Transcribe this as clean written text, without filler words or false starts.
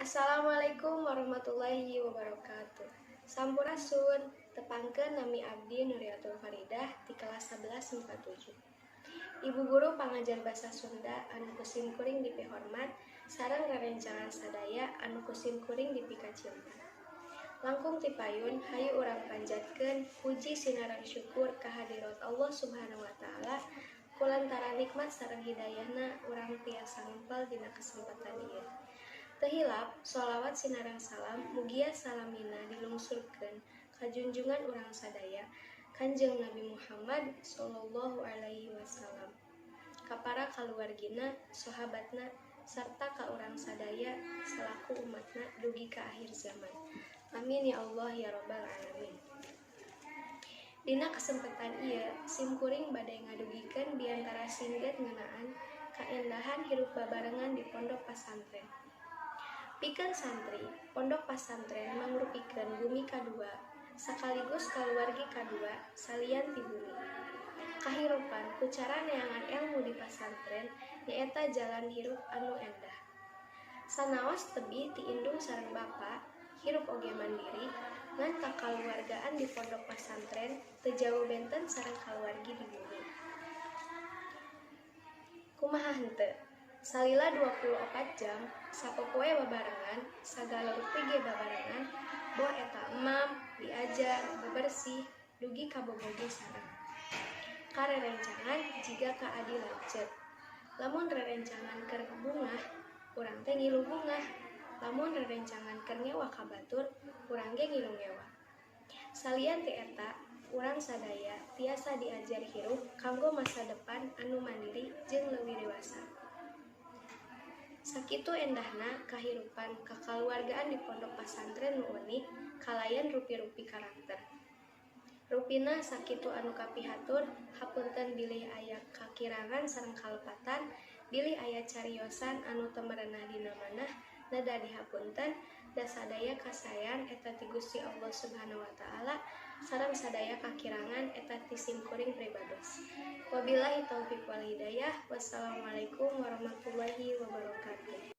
Assalamualaikum warahmatullahi wabarakatuh. Sampurasun, tepangkeun, nami abdi Nuriatul Faridah di kelas 1147. Ibu guru pangajar basa Sunda anu ku sim kuring dipihormat sareng rerencangan sadaya anu ku sim kuring dipikacinta. Langkung ti payun, hayu urang panjatkeun puji sinareng syukur kahadirat Allah Subhanahu wa Taala kulantaran nikmat sareng hidayahna urang tiasa ngempel dina kesempatan ieu. Teu hilap, sholawat sinareng salam mugia salamina dilungsurkeun ka junjungan urang sadaya, Kanjeng Nabi Muhammad sallallahu alaihi wasallam, ka para kaluargina, sahabatna, sarta ka urang sadaya salaku umatna dugi ka akhir zaman. Amin ya Allah ya Robbal alamin. Dina kesempatan ieu, sim kuring bade ngadugikeun biantara singget ngeunaan kaendahan hirup babarengan di pondok pasantren. Pikeun santri, pondok pasantren mangrupikeun bumi kadua sakaligus kaluargi kadua salian ti bumi. Kahirupan ku cara neangan elmu di pasantren nyaeta jalan hirup anu endah. Sanaos tebih ti indung sareng bapa, hirup oge mandiri, ngan kakaluargaan di pondok pasantren teu jauh benten sareng kaluargi di bumi. Kumaha henteu? Salila 24 jam, sapopoe babarengan, sagala rupi ge babarengan, boh eta emam, diajar, bebersih, dugi ka bobo ge sareng. Ka rerencangan jiga ka adi lanceuk. Lamun rerencangan keur bungah, urang teh ngilu bungah. Lamun rerencangan keur ngewa ka batur, urang ge ngilu ngewa. Salian ti eta, urang sadaya tiasa diajar hirup kanggo masa depan anu mandiri jeung leuwih dewasa. Sakitu endahna kahirupan kakaluargaan di pondok pasantren nu unik kalayan rupi-rupi karakter. Rupina sakitu anu kapihatur, hapunten bilih aya kakirangan sareng kalepatan, bilih aya cariosan anu teu merenah dina manah, neda dihapunten, da sadaya kasaean eta ti Gusti Allah Subhanahu wa Taala sareng sadaya kakirangan eta ti simkuring pribados. Wabillahi taufik wal hidayah. Wassalamualaikum warahmatullahi wabarakatuh.